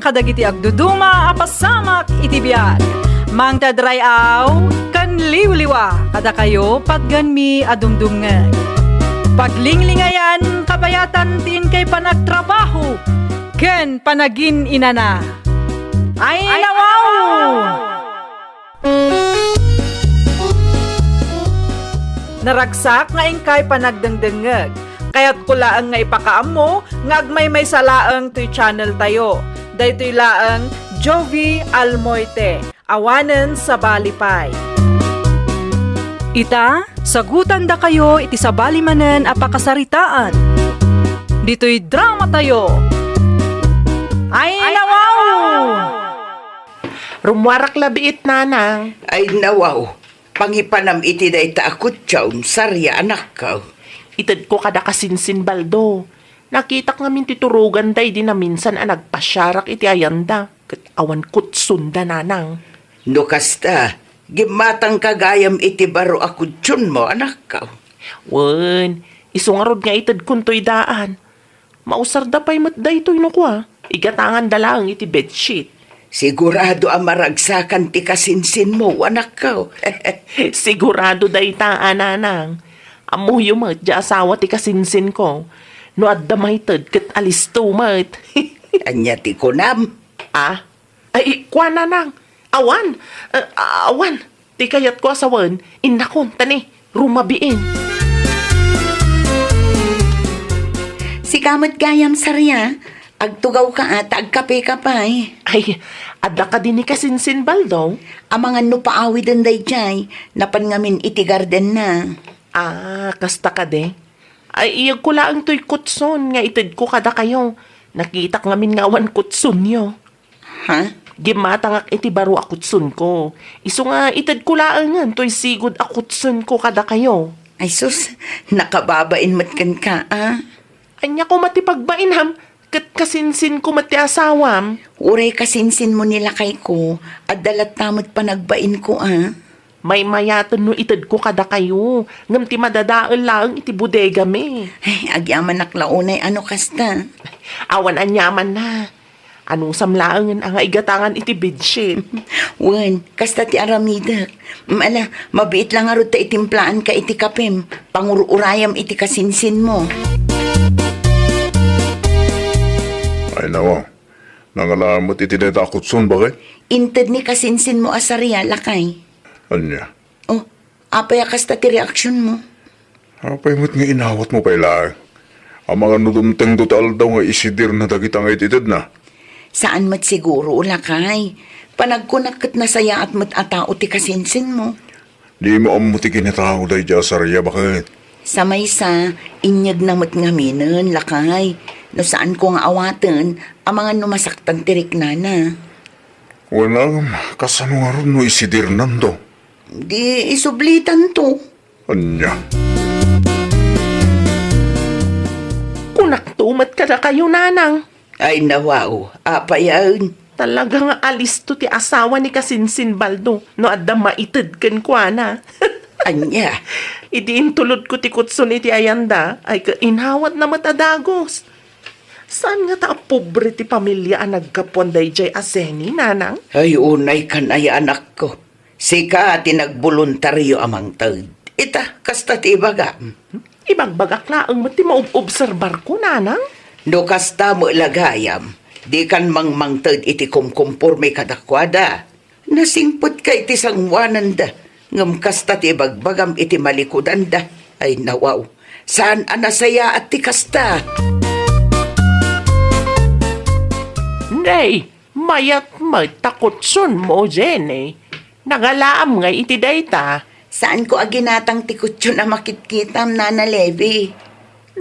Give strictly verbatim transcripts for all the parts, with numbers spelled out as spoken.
kadagiti agduduma a pasamak iti biag. Mangted ray-aw ken liwliwa kadakayo patgenmi a dumdumngeg. Paglinglingayan kabayatan ti inkay panagtrabaho ken panagin-inana. Ay, nawaw! Naragsak nga inkay panagdengdengngeg. Kayatko laeng nga ipakaammo nga agmaymaysa laeng toy channel tayo. Daytoy laeng Jovi Almoite, awanen sabali pay. Ita, sagutandakayo iti sabali manen a pakasaritaan. Ditoy drama tayo. Ay, nawaw! Rummuarak la biit, nanang. Ay, nawaw. Pangipanam iti dayta a kutson, Saria, anakko. Itedko kada kasinsin Baldo. Nakitak ngamin ti turoganda idi naminsan a nagpasiarak iti ayanda, ket awan kutsonda, nanang. No kasta, gimmatangka gayam iti baro a kutsonmo, anakko. Wen, isu ngarud nga itedkon toy daan. Mausarda pay met daytoy no kua, igatanganda laeng iti bedsheet. Sigurado a maragsakan ti kasinsinmo, anakko. Sigurado dayta, a nanang. Ammoyo met, diay asawa ti kasinsinko. No adda maited ket alisto met. Ania ti kunam? Ah? Ay, kua, nanang. Awan. Ah, awan. Ti kayatko a sawen, innakon, ta ni, rumabiin. Sika met gayam, Saria, agtugawka a ta agkapeka pay. Ay, adda kadi ni kasinsin Baldo? Amangan no paawiden daydiay, napan ngamin iti gardenna. Ah, kasta kadi? Ay, iyegko laeng toy kutson nga itedko kadakayo. Nakitak ngamin nga awan kutsonyo. Ha? Gimmatangak iti baro a kutsonko. Isu nga itedko laengen toy sigud a kutsonko kadakayo. Ay sus, nakababain met kenka, a? Ania koma ti pagbainam? Ket kasinsinko met ti asawam. Uray kasinsinmo ni lakayko, adda latta met panagbainko, a? Maymayaten no itedko kadakayo, ngem ti madadael laeng iti bodegami. Ay, agyamanak la unay a no kasta. Awan aniamanna. Anusam laengen a nga igatangan iti bedsheet. Wen, kasta ti aramidek. Mm, ala, mabiit la ngarud ta itimplaanka iti kapem. Pangur-urayam iti kasinsinmo. Ay, nawa. Nangala met iti dayta a kutson, baket? Inted ni kasinsinmo a Saria, lakay. Ania? Oh, apay a kasta ti reaksionmo? Apay met nga inawatmo pay laeng? Amangan no dumtengto ti aldaw nga isidirna dagita nga it-itedna? Saan met siguro, lakay. Panagkunak ket nasayaat met a tao ti kasinsinmo. Dimo ammo ti kinatao daydiay a Saria, baket? Sa maysa, inyegna met ngaminen, lakay. No saanko nga awaten, amangan no masaktan ti riknana. Wen, ngem kasano ngarud no isidirnanto? Di isublitanto. Ania? Kunakto met kadakayo, nanang. Ay, nawaw, apayen? Talaga nga alisto ti asawa ni kasinsin Baldo no adda maited kenkuana. Ania? Idi intulodko ti kutson iti ayanda, ay ka inawatna met a dagus. Saan ngata a pobre ti pamilia a naggapuan daydiay a Zeni, nanang? Ay, unay kan aya, anakko. Sika ti nagboluntario a mangted. Ita, kasta ti ibagam. Ibagbagak laeng met ti maob-obserbarko, nanang. No kasta met la gayam, dikan mangmangted iti kumkumporme kadakuada. Nasingpetka iti sangoananda, ngem kasta ti ibagbagam iti malikudanda. Ay, nawaw, saan a nasayaat ti kasta. Nay, mayat met ta kutsonmo, Jenny. Nangalaam ngay iti dayta? Saanko a ginatang ti kutson a makitkitam, Nana Levi.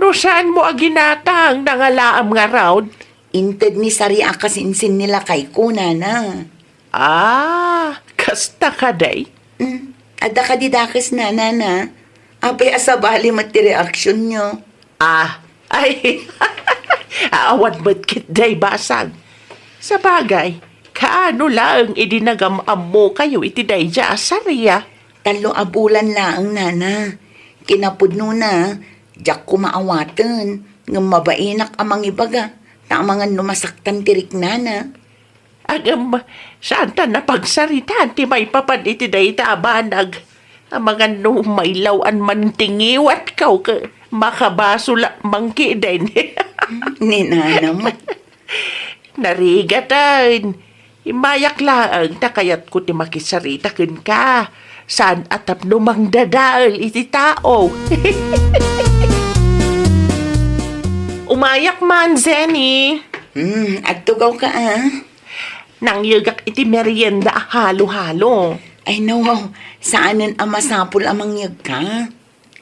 No saanmo a ginatang, nangalaam ngarud? Inted ni Sari a kasinsin ni lakayko, Nana. Ah, kasta kadi? Mm, adda kadi dakes, Nana, na? Apay a sabali met ti reaksionyo? Ah, ay, awan met ketdi basag. Sabagay, kaano laeng idi nagam-ammokayo iti daydiay a Saria? Tallo a bulan laeng, Nana. Kinapudnona, diak koma awaten, ngem mabainak a mangibaga, ta amangan no masaktan ti riknana. Ngem, saan ta napagsaritaan ti maipapan iti dayta a banag? Amangan no mailaw-an man ti ngiwatko ket makabasol man ketdin. Ni nanam. Narigaten. Immayak laeng ta kayatko ti makisarita kenka. Saan a tapno mangdadael iti tao. Umayak man, Zenny. Hmm, agtugaw ka, ah. Nangyegak iti merienda a halo-halo. Ay, no, saanen a masapul a mangyegka.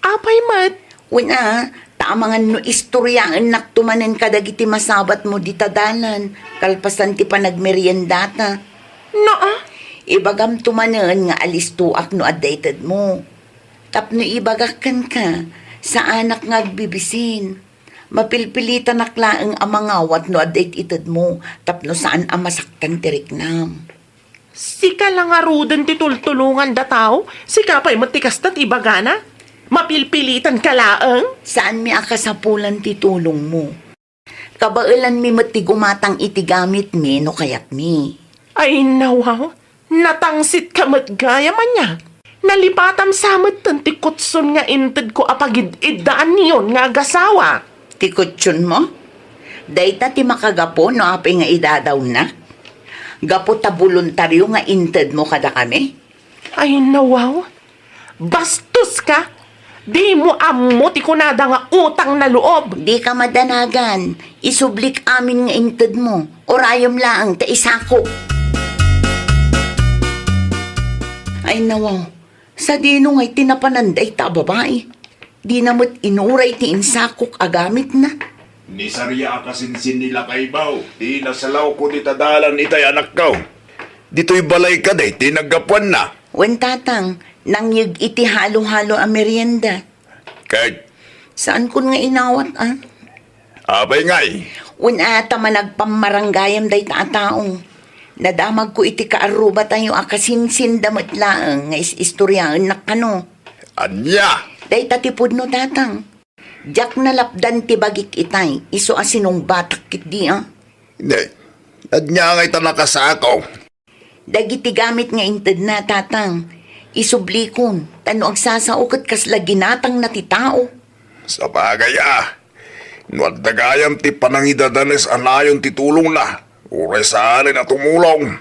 Apay met? Wen a, ta amangan no istoryaennakto manen kadagiti masabatmo dita dalan, kalpasan ti panagmeriendata. Naa? Ibagamto manen nga alistoak no adda itedmo. Tapno ibagak kenka, saanak nga agbibisin. Mapilpilitanak laeng a mangawat no adda it-, itedmo, tapno saan a masaktan ti riknam. Sika la ngaruden ti tultulongan da tao? Sika pay met ti kasta ti ibagana? Mapilpilitan ka laeng? Saanmi a kasapulan ti tulongmo. Kabaelanmi met ti gumatang iti gamitmi no kayatmi. Ay, nawaw. Natangsit ka met gayam ania. Nalipatam sa metten ti kutson nga intedko a pagid-iddaanyon nga agasawa. Ti kutson mo? Dayta ti makagapu no apay nga idadawnak? Gapu ta boluntario nga intedmo kadakami? Ay, nawaw. Bastos ka! Dimo ammo ti kunada nga utang na loob. Dika madanagan. Isublik amin nga intedmo. Urayem laeng ta isakok. Ay, nawaw. Sadino ngay ti napanan dayta a babai? Dina met inuray ti insakok a gamitna. Ni Saria a kasinsin ni lakaybaw, ti nasalawko dita dalan itay anakko. Ditoy balay kadi ti naggapuanna. Wen, tatang, nangyeg iti halo-halo a merienda. Ket? Saankon nga inawat, a? Apay ngay? Wen a, ta managpammaranggayam dayta a tao. Nadamagko iti kaarrubatayo a kasinsinda met laeng nga is-istoriaennak kano. Ania? Dayta ti pudno, tatang. Diak nalapdan ti bagik itay, isu a sinungbatak ketdi, a? Ne, ania ngay ta nakasako? Dagiti gamit nga intedna, tatang, isublikon, ta no agsasao ket kasla ginatangna ti tao. Sabagay a, no adda gayam ti panangidadanes a nayon ti tulongna, uray saanen a tumulong.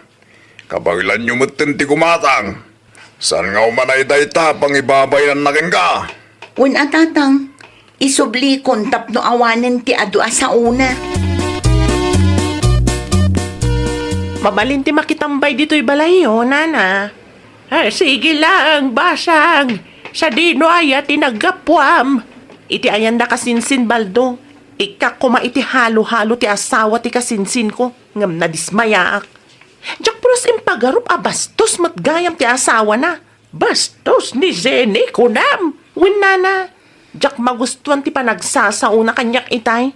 Kabaelanyo metten ti gumatang. Saan nga umanay dayta pangibabainanna kenka? Wen a, tatang, isublikon tapno awanen ti adu a saona. Mabalin ti makitambay ditoy balayyo, nana. Ah, sige laeng, basang. Sadino aya ti naggapuam? Iti ayan da kasinsin, Baldo. Ikkak koma iti halo-halo ti asawa ti kasinsinko, ngem nadismayaak. Diak pulos impagarup a bastos met gayam ti asawana. Bastos ni Jenny, kunam? Wen, nana, diak magustuan ti panagsasaona kaniak itay.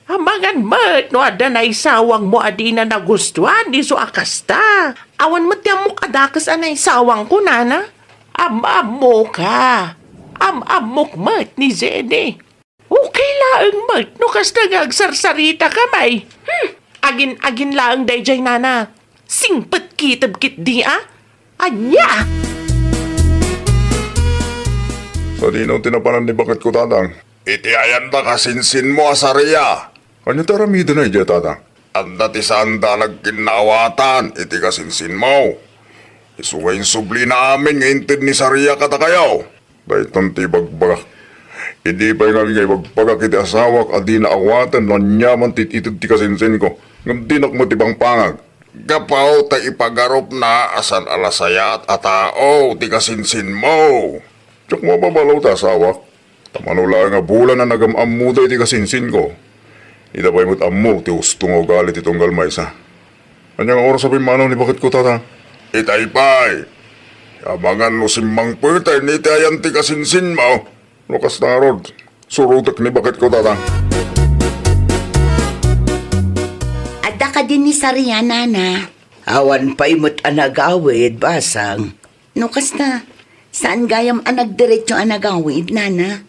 Amangan met no adda naisawangmo a dina nagustuan isu a kasta. Awan met ti ammok a dakes a naisawangko, nana. Am-ammoka. Am-ammok met ni Jenny. Okay laeng met no kasta nga agsarsarita ka, may. Hmm, agin-agin laeng daydiay, nana. Singpet kitab ketdi, a? Ania? Sadino ti napanan ni baketko, tatang? Iti ayan da kasinsinmo a Saria. Ania ti aramidena idiay, tatang? Adda ti saanda a nagkinnaawatan iti kasinsinmo. Isu nga insublina amin nga inted ni Saria kadakayo. Daytan ti ibagbagak. Idi pay ngarud nga ibagbagak iti asawak a dina awaten no aniaman ti ited ti kasinsinko, ngem dinak met ipangpangag. Gapu ta ipagarupna a saan a nasayaat a tao ti kasinsinmo. Diak mababalaw ti asawak. Ta mano laeng a bulan a nagam-ammoda iti kasinsinko, ita pay met ammo ti husto nga ugali ti tunggal maysa. Ania nga oras a pimmanaw ni baketko, tatang? Itay pay, amangan no simmangpeten iti ayan ti kasinsinmo. No kasta ngarud, surotek ni baketko, tatang. Adda kadi ni Saria, nana? Awan pay met a nagawid, basang. No kasta, saan gayam a nagdiretso a nagawid, nana?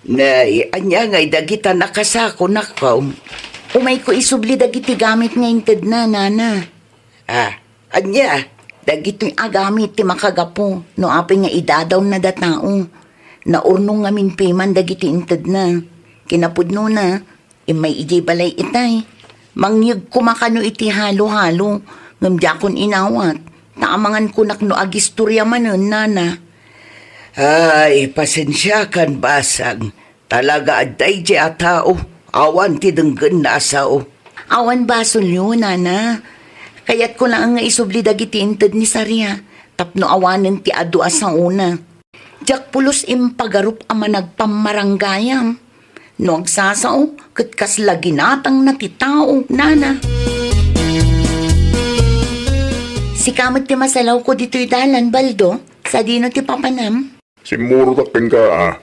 Nay, ania ngay dagita nakasakonakon? Umayko isubli dagiti gamit nga intedna, nana. Ah, ania? Dagitoy a gamit ti makagapu no apay nga idadawna da tao. Naurnong ngamin piman dagiti intedna. Kinapudnona, immay idiay balay itay. Mangyeg koma kano iti halo-halo, ngem diakon inawat. Ta amangan konak no agistorya manen, nana. Ay, pasensiakan, basang. Talaga adda idiay a tao, awan ti denggenna a sao. Awan basolyo, nana. Kayatko laeng nga isubli dagiti inted ni Saria, tapno awanen ti adu a saona. Diak pulos impagarup a managpammaranggayam. No agsasao, ket kasla ginatangna ti tao, nana. Sika met ti masalawko ditoy dalan, Baldo. Sadino ti papanam? Simmurotak kenka, a.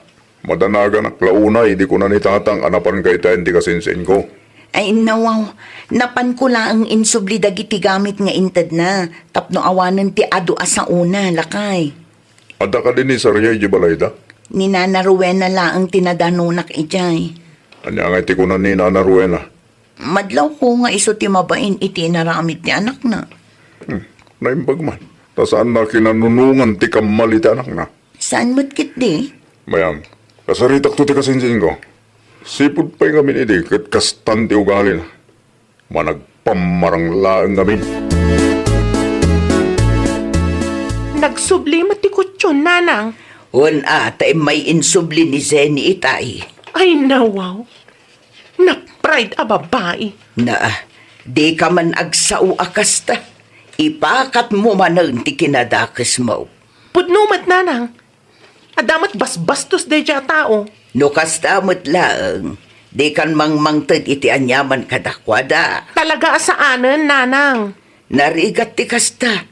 Madanaganak la unay idi kuna ni Tatang a napanka itayan ti kasinsinko. Ay, nawaw. Napanko laeng insubli dagiti gamit nga intedna, tapno awanen ti adu a saona, lakay. Adda kadi ni Saria idiay balayda? Ni Nana Rowena laeng ti nadanonak idiay. Ania ngay ti kuna ni Nana Rowena? Madlawko nga isu ti mabain iti inaramid ti anakna. Hmm, naimbag man. Ta saanna kinanunongan ti kammal iti anakna. Saan met ketdi? Mayam, kasaritakto ti kasinsinko. Sipud pay ngamin idi ket kastan ti ugalina. Managpammarang laeng ngamin. Nagsubli met ti kutson, nanang. Wen a, ta immay insubli ni Zenny itay. Ay, nawaw. Napride a babai. Na, dika man agsao a kasta. Ipakatmo manen ti kinadakesmo. Pudno met, nanang. Adda met basbastos daydiay a tao. No kasta met laeng, dikan mangmangted iti aniaman kadakuada. Talaga a saanen, nanang. Narigat ti kasta.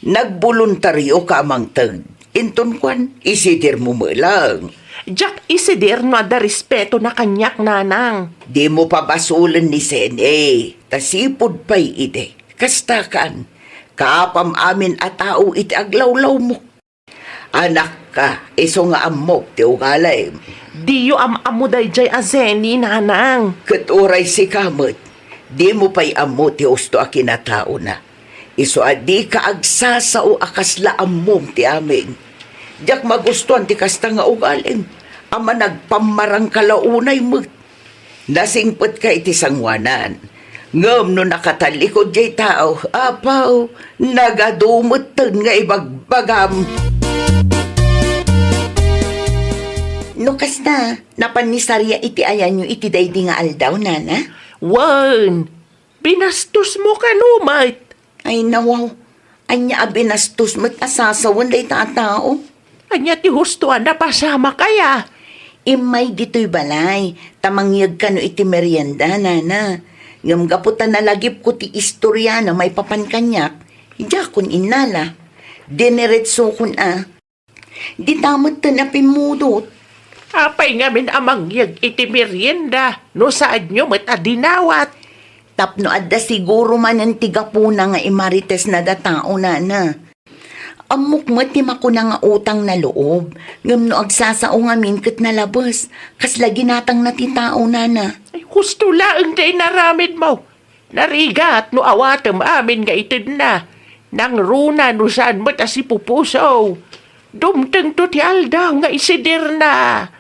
Nagboluntarioka a mangted. Inton kuan, isidirmo met laeng. Diak isidir no adda respetona kaniak, nanang. Dimo pabasolen ni Sene, ta sipud pay idi. Kasta kan, kaapam amin a tao iti aglawlawmo. Anakka, isu nga ammok ti ugalim. Diyo am-ammo daydiay a Zenny, nanang. Ket uray sika met, dimo pay ammo ti husto a kinataona. Isu a dika agsasao a kasla ammom ti amin. Diak magustuan ti kasta nga ugalim, a managpammarangka la unay met. Nasingpetka iti sangoanan. Ngem no nakatallikud diay tao, apaw, nagadu metten nga ibagbagam. No kasta, napan ni Saria iti ayanyo iti daydi nga aldaw, nana? Wen, binastosmo kano met? Ay, nawaw. Ania a binastos met a sasawen dayta a tao? Ania ti husto a napasamak aya? Immay ditoy balay, ta mangyeg kano iti merienda, nana. Ngem gapu ta nalagipko ti istoriana maipapan kaniak, diakon innala. Diniretsokon a. Dita metten a pimmudot. Apay ngamin a mangyeg iti merienda no saanyo met a dinawat? Tapno adda siguro manen ti gapuna nga imarites na da tao, nana. Ammok met ti makuna nga utang na loob, ngem no agsasao ngamin ket nalabes, kasla ginatangna ti tao, nana. Ay, husto laeng ti inaramidmo. Narigat no awatem amin nga itedna. Nangruna no saan met a sipupuso. Dumtengto ti aldaw nga isidirna.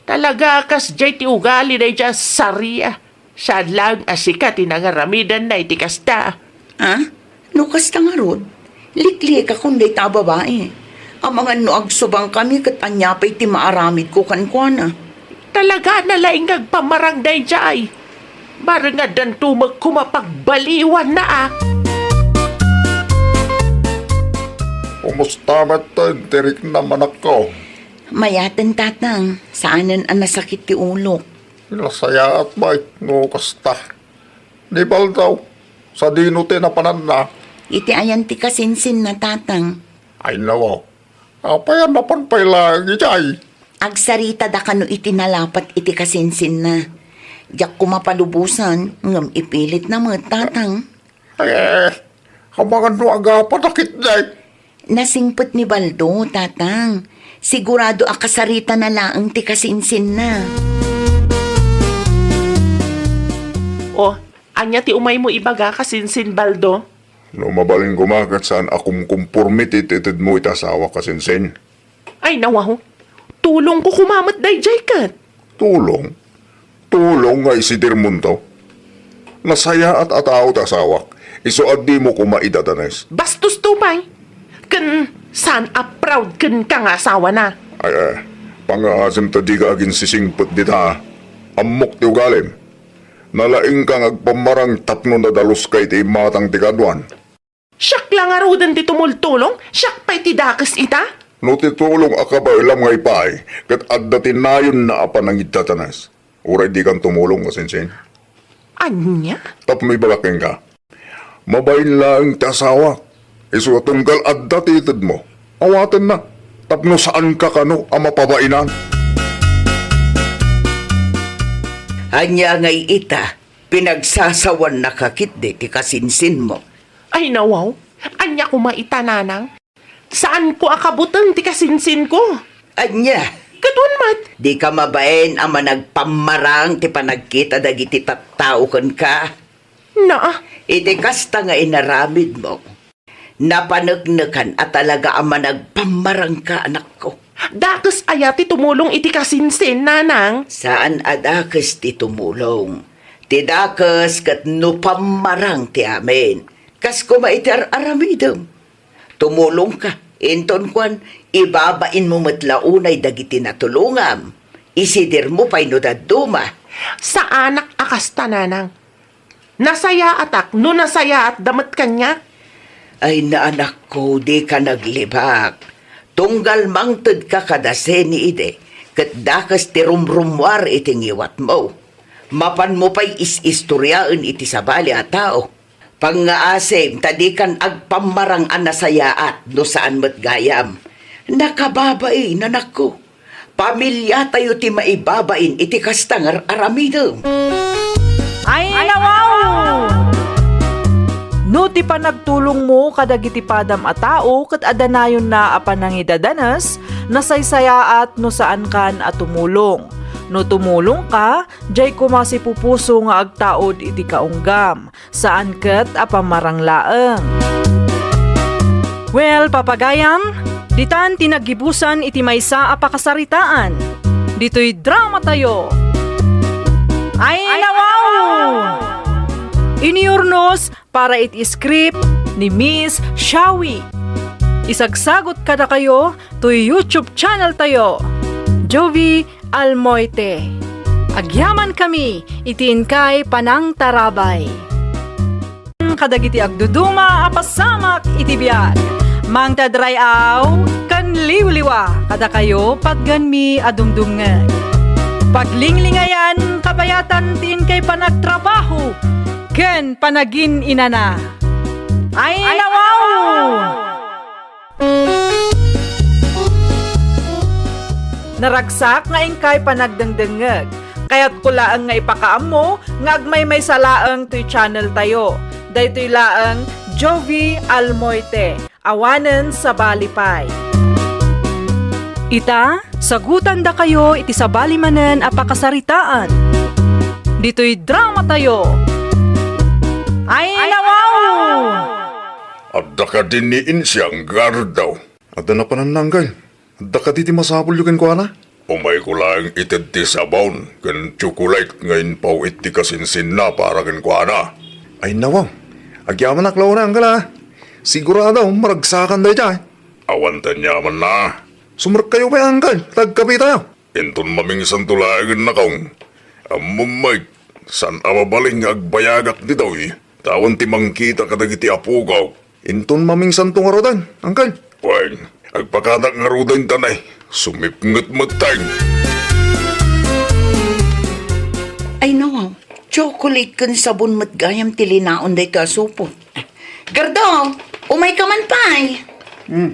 Talaga a kasdiay ti ugali daydiay a Saria. Saan laeng a sika ti nangaramidanna iti kasta. Ah? No kasta ngarud, liklikakon dayta a babai. Amangan no agsubangkami ket ania pay ti maaramidko kenkuana. Talaga a nalaing nga agpammarang daydiay. Bareng addanto met koma pagbaliwanna a. Kumusta metten ti riknam, anakko? Mayaten, tatang. Saanen a nasakit ti ulok. Nasayaat met no kasta. Ni Baldo, sadino ti napananna? Iti ayan ti kasinsinna, tatang. Ay, nawaw. Apay a napan pay laeng idiay? Agsarita da kano iti nalapat iti kasinsinna. Diak koma palubosan, ngem ipilitna met, tatang. Eh, amangan no agapadak itdi. Nasingpet ni Baldo, tatang. Sigurado a kasaritana laeng ti kasinsinna. O, ania ti umaymo ibaga, kasinsin Baldo? No mabalin koma ket saan a kumkumporme ti itedmo iti asawak a Sinsin. Ay, nawaw. Tulongko koma met daydiay ket. Tulong? Tulong nga isidirmonto? Nasayaat a tao ti asawak, isu a dimo koma idadanes. Bastosto pay. Ken saan a proud kenka nga asawana. Ay, ay, pangngaasim ta dika aginsisingpet dita. Ammok ti ugalim. Nalaingka nga agpammarang tapno nadaluska iti imatang ti kaaduan. Siak la ngaruden ti tumultulong, siak pay ti dakes ita? No ti tulong a kabaelam nga ipaay, ket adda ti nayonna a panangidadanes. Uray dikan tumulong, a Sinsin. Ania? Tapno ibagak kenka. Mabain laeng ti asawak. Isu a tunggal adda ti itedmo. Awatenna. Tapno saanka kano a mapabainan. Ania ngay ita? Pinagsasawannaka ketdi ti kasinsinmo. Ay, nawaw. Ania koma ita, nanang? Saanko a kabuteng ti kasinsinko. Ania? Kaduan met. Dika mabain a managpammarang ti panagkita dagiti tattao kenka. Naa. Iti kasta nga inaramidmo, napaneknekan a talaga a managpammarangka, anakko. Dakes aya ti tumulong iti kasinsin, nanang? Saan a dakes ti tumulong. Ti dakes ket no pammarang ti amin. Kas koma iti ar-aramidem. Tumulongka, inton kuan, ibabainmo met la unay dagiti natulongam. Isidirmo pay no dadduma. Saanak a kasta, nanang. Nasayaatak no nasayaatda met kaniak. Ay, naanakko, dika naglibak. Tunggal mangtedka kada seni idi, ket dakes ti rumrummuar iti ngiwatmo. Mapanmo pay is-istoriaen iti sabali a tao. Pangngaasim ta dikan agpammarang a nasayaat no saan met gayam. Nakababain, anakko. Pamiliatayo ti maibabain iti kasta nga aramidem. Ay, nawaw! No ti panagtulongmo kadagiti padam a tao ket adda nayonna a panangidadanes, nasaysayaat no saankan a tumulong. No tumulongka, diay koma sipupuso nga agtaud iti kaunggam. Saan ket a pammarang laeng. Well, papagayam, ditan ti naggibusan iti maysa a pakasaritaan. Ditoy dramatayo. Ay, nawaw! Iniurnos para iti script ni Miss Shawi. Isagsagot kadakayo toy YouTube channel tayo, Jovie Almoite. Agyamankami iti inkay panangtarabay. Kadagiti agduduma a pasamak iti biag, mangted ray-aw ken liwliwa kadakayo patgenmi a dumdumngeg. Paglinglingayan kabayatan ti inkay panagtrabaho ken panagin-inana. Ay, nawaw! Naragsak nga inkay panagdengdengngeg. Kayatko laeng nga ipakaammo nga agmaymaysa laeng toy channel tayo. Daytoy laeng Jovie Almoite, awanen sabali pay. Ita, sagutandakayo iti sabali manen a pakasaritaan. Ditoy dramatayo. Ay, nawaw! Adda kadi ni Insiang Gardaw? Adda napanan, Angkel. Adda kadi ti masapulyo kenkuana? Umayko laeng ited ti sabon ken tsokolate nga impaw-it ti kasinsinna para kenkuana. Ay, nawaw. Agyamanak la unay, Angkel, a. Sigurado, maragsakan daydiay. Awan ti aniamanna. Sumrekkayo pay, Angkel, ta agkapitayo. Inton mamingsanto laengen, nakong. Ammom, Mike, saan a mabalin nga agbayagak ditoy, ta awan ti mangkita kadagiti apokok. Inton mamingsanto ngaruden, Angkel. Wen, agpakadak ngaruden ta ne, sumipnget metten. Ay, nawaw, tsokolate ken sabon met gayam ti linaon daytoy a supot. Gardo, umayka man pay. Hmm.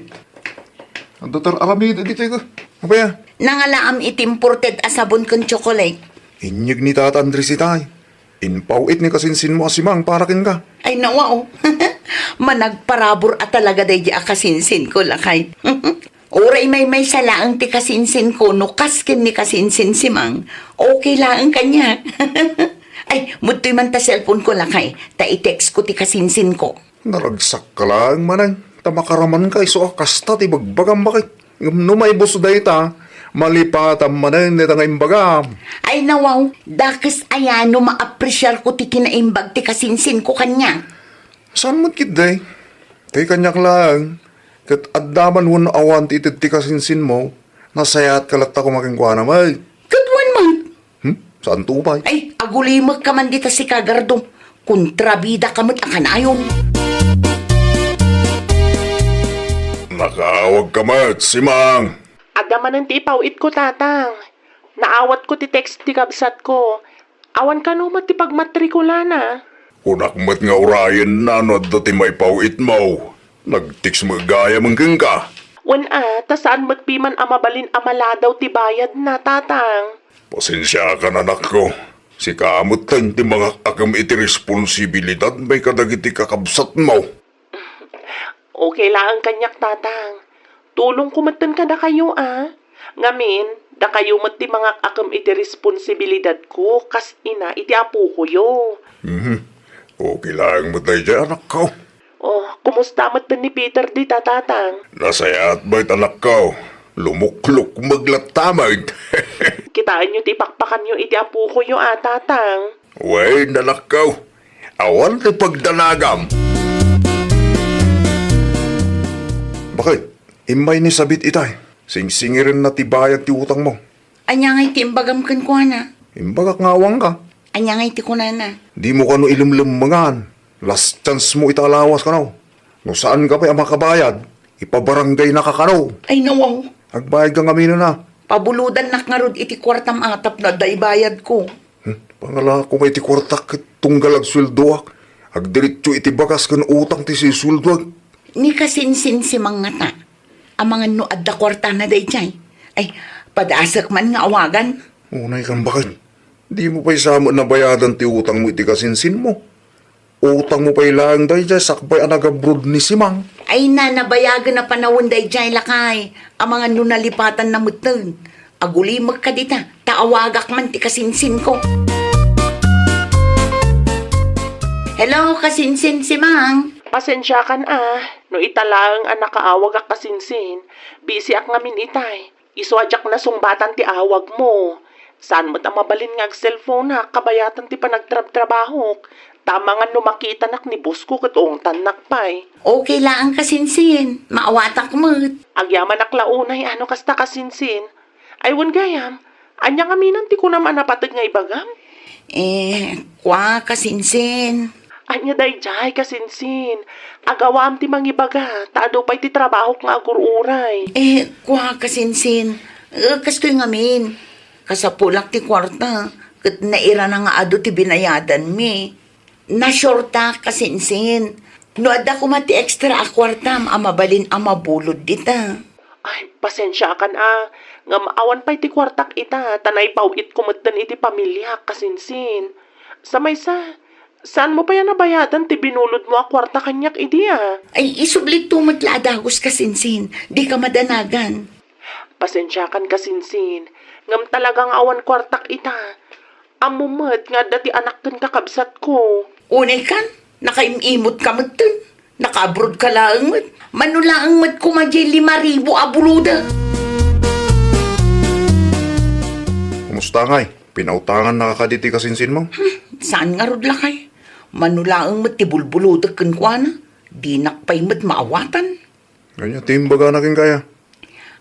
Adda ti ar-aramid ditoy ko. Apay a? Nangalaam iti imported a sabon ken tsokolate. Inyeg ni Tata Andres itay. Impaw-it ni kasinsinmo a si Mang para kenka. Ay, nawaw. Managparabur a talaga daydi a kasinsinko, lakay. Uray maymaysa laeng ti kasinsinko no kas ken ni kasinsin si Mang, okay laeng kaniak. Ay, mudtoy man ta cellphoneko, lakay, ta i-textko ti kasinsinko. Naragsak ka laeng manen, ta makaraman ka isu a kasta ti bagbagam, baket. Ngem no maibuso dayta, malipatan manen dayta nga imbagam. Ay, nawaw, dakes aya no maapresiar ko ti kinaimbag ti kasinsin ko kaniak. Saan met ketdi? Ti kaniak laeng, ket adda man wenno awan ti ited ti kasinsinmo, nasayaat ka latta koma kenkuana met. Ket wen met. Hmm? Saan to pay? Ay, agulimek ka man dita sika, Gardo. Kontrabida ka met a kanayon. Nakaawag ka met, Simang. Adda manen ti ipaw-it ko, Tatang. Naawat ko ti text ti kabsat ko. Awan kano met ti pagmatrikulana. Kunak met nga urayenna no adda ti maipaw-itmo. Nag-text met gayam kenka. Wen a, ta saan met piman a mabalin a maladaw ti bayadna, Tatang. Pasensiakan, anakko. Sika metten ti mangak-akem iti responsibilidadmi kadagiti kakabsatmo. Okay laeng kaniak, Tatang. Tulongko metten kadakayo, a. Ngamin, dakayo met ti mangak-akem iti responsibilidadko kas ina iti apokoyo. Mhm. Okay laeng met daydiay, anakko. Oh, kumusta metten ni Peter dita, Tatang? Nasayaat met, anakko. Lumuklukmeg latta met. Kitaenyo ti ipakpakanyo iti apokoyo, a, Tatang. Wen, anakko. Awan ti pagdanagam. Baket, immay ni Sabit itay. Singsingirenna ti bayad ti utangmo. Ania ngay ti imbagam kenkuana? Imbagak nga awan ka. Ania ngay ti kunana? Dimo kano ilemlemmengan. Last chance mo ita a lawas kano. No saan ka pay a makabayad, ipabarangay na ka kano. Ay, nawaw. Agbayad ka ngamin a. Pabulodannak ngarud iti kuartam a tapno adda ibayad ko. Hmm, pangalako nga iti kuartak ket tunggal agsueldoak. Agdiretso iti bagas ken utang ti sisueldoak. Ni kasinsinsimang ngata. Amangan no adda kuartana daydiay. Ay, padasek man nga awagan. Unay kan baket. Dimo pay sa met nabayadan ti utangmo iti kasinsinmo. Utangmo pay laeng daydiay sakbay a nag-abroad ni Simang. Ay na, nabayagen a panawen daydiay, lakay. Amangan no nalipatanna metten. Agulimek ka dita, ta awagak man ti kasinsinko. Hello, kasinsin Simang. Pasensiakan a, no ita laeng a nakaawagak kasinsin, busy-ak ngamin itay. Isu a diak nasungbatan ti awagmo. Saan met a mabalin nga agselfonak kabayatan ti panagtrabtrabahok, ta amangan no makitanak ni boss ko ket ungtannak pay. Okay laeng kasinsin, maawatak met. Agyamanak la unay a no kasta kasinsin. Ay wen gayam, ania ngamin ti kunam a napateg nga ibagam? Eh, kua, kasinsin. Ania daydiay, kasinsin? Agawaam ti mangibaga, ta adu pay ti trabahok nga agur-uray. Eh, kua, kasinsin. Eh, kastoy ngamin. Kasapulak ti kuarta, ket nairana nga adu ti binayadanmi. Nasureta, kasinsin. No adda koma ti extra a kuartam a mabalin a mabulod dita. Ay, pasensiakan a, ngem awan pay ti kuartak ita, ta naipaw-itko metten iti pamiliak, kasinsin. Sa maysa, saanmo pay a nabayadan ti binulodmo a kuarta kaniak idi a? Ay, isublitto met la a dagus, kasinsin. Dika madanagan. Pasensiakan, kasinsin, ngem talaga nga awan kuartak ita. Ammom met nga adda ti anak ken kakabsatko. Unay kan, nakaim-imot ka metten. Naka-abroad ka laeng met. Mano laeng met koma diay lima ribu a buloda. Kumusta ngay? Pinautangannaka kadi ti kasinsinmo? Hmm, saan ngarud, lakay? Mano laeng met ti bulbulodek kenkuana. Dinak pay met maawatan. Ania ti imbagana kenka?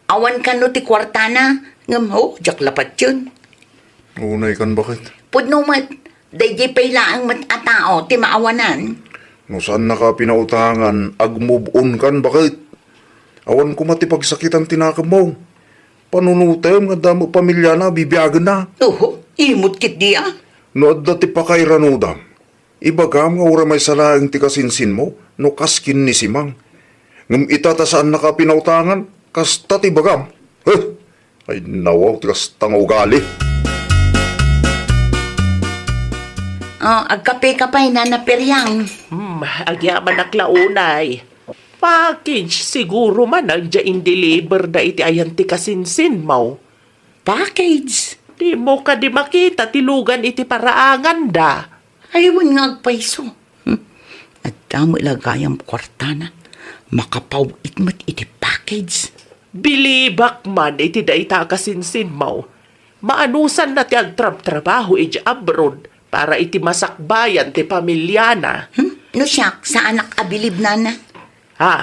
Awan kano ti kuartana, ngem, oh, diak la patien. Unay kan, baket. Pudno met, daydiay pay laeng met a tao ti maawanan. No saannaka a pinautangan, ag-move on kan, baket. Awan koma ti pagsakitan ti nakemmo. Panunotem nga adda met pamiliana a bibiagenna. Oho, imot ketdi a. No adda ti pakairanudam, ibagam nga uray maysa laeng ti kasinsinmo no kas ken ni Simang. Ngem ita ta saannaka a pinautangan, kasta ti ibagam. Huh! Ay, nawaw ti kasta nga ugali. Oh, agkape ka pay, Nana Periang. Hmm, agyamanak la unay. Package siguro man daydiay in-deliver da iti ayan ti kasinsinmo. Package? Dimo kadi makita ti lugan iti paraanganda? Ay, wen nga agpayso. Hmm. Adda met la gayam kuartana. Makapaw-it met iti package. Bilibak man iti dayta a kasinsinmo. Maanusanna ti agtrabtrabaho idiay abroad para iti masakbayan ti pamiliana. Hmm? No siak, saanak a bilib, nana. Ha?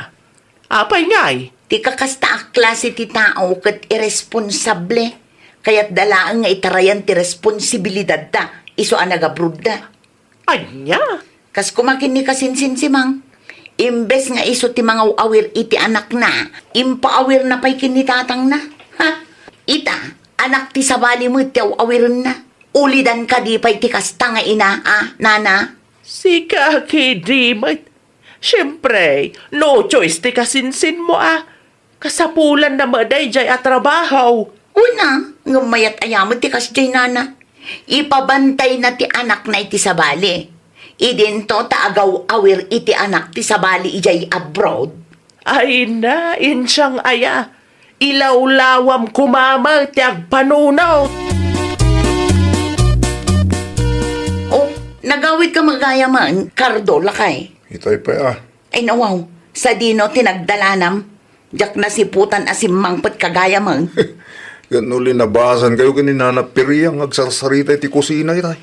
Apay ngay? Ti kakasta a klase ti tao ket irresponsable. Kayatda laeng nga itarayan ti responsibilidadda isu a nagabrodda. Ania? Kas koma ken ni kasinsinsimang, imbes nga isu ti mangaw-awir iti anakna, impaawirna pay ken ni tatangna. Ha? Ita, anak ti sabali met ti aw-awirenna. Ulidan kadi pay ti kasta nga ina, a, nana? Sika ketdi met. Siempre, no choice ti kasinsinmo, a. Kasapulanna met daydiay a trabaho. Una, ngem mayat aya met ti kasdiay, nana. Ipabantayna ti anakna iti sabali. Idinto ta agaw-awir iti anak ti sabali idiay abroad. Ay na, insiang aya. Ilawlawam koma met ti agpanunot. Oh, nagawid ka met gayam, Cardo, lakay. Itay pay, a. Ay, nawaw, sadino ti nagdalanam? Diak nasiputan a simmangpet ka gayam. Ket no linabasan kayo ken ni Nana Piriang nga agsarsarita iti kusina itay.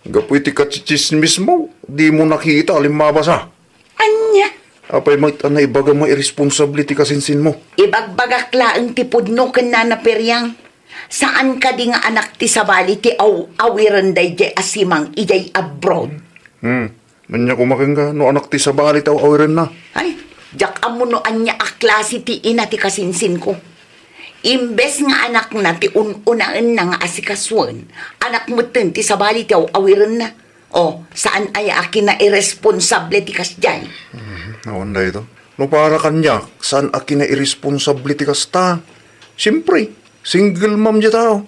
Gapu iti kachichismismo, dimo nakita a limmabas, a. Ania? Apay met a naibagam nga irresponsable ti kasinsinmo? Ibagbagak laeng ti pudno ken Nana Piriang. Saan kadi nga anak ti sabali ti aw-awiren daydiay a simang idiay abroad? Hmm. Ania koma kenka no anak ti sabali ti aw-awirenna? Ay, diak ammo no ania a klase ti ina ti kasinsinko. Imbes nga anakna ti un-unaenna nga asikasuen, anak metten ti sabali ti aw-awirenna. O, saan aya a kinairresponsable ti kasdiay? Mhm, awan dayto. No para kaniak, saan a kinairresponsable ti kasta? Siempre, single mom diay tao.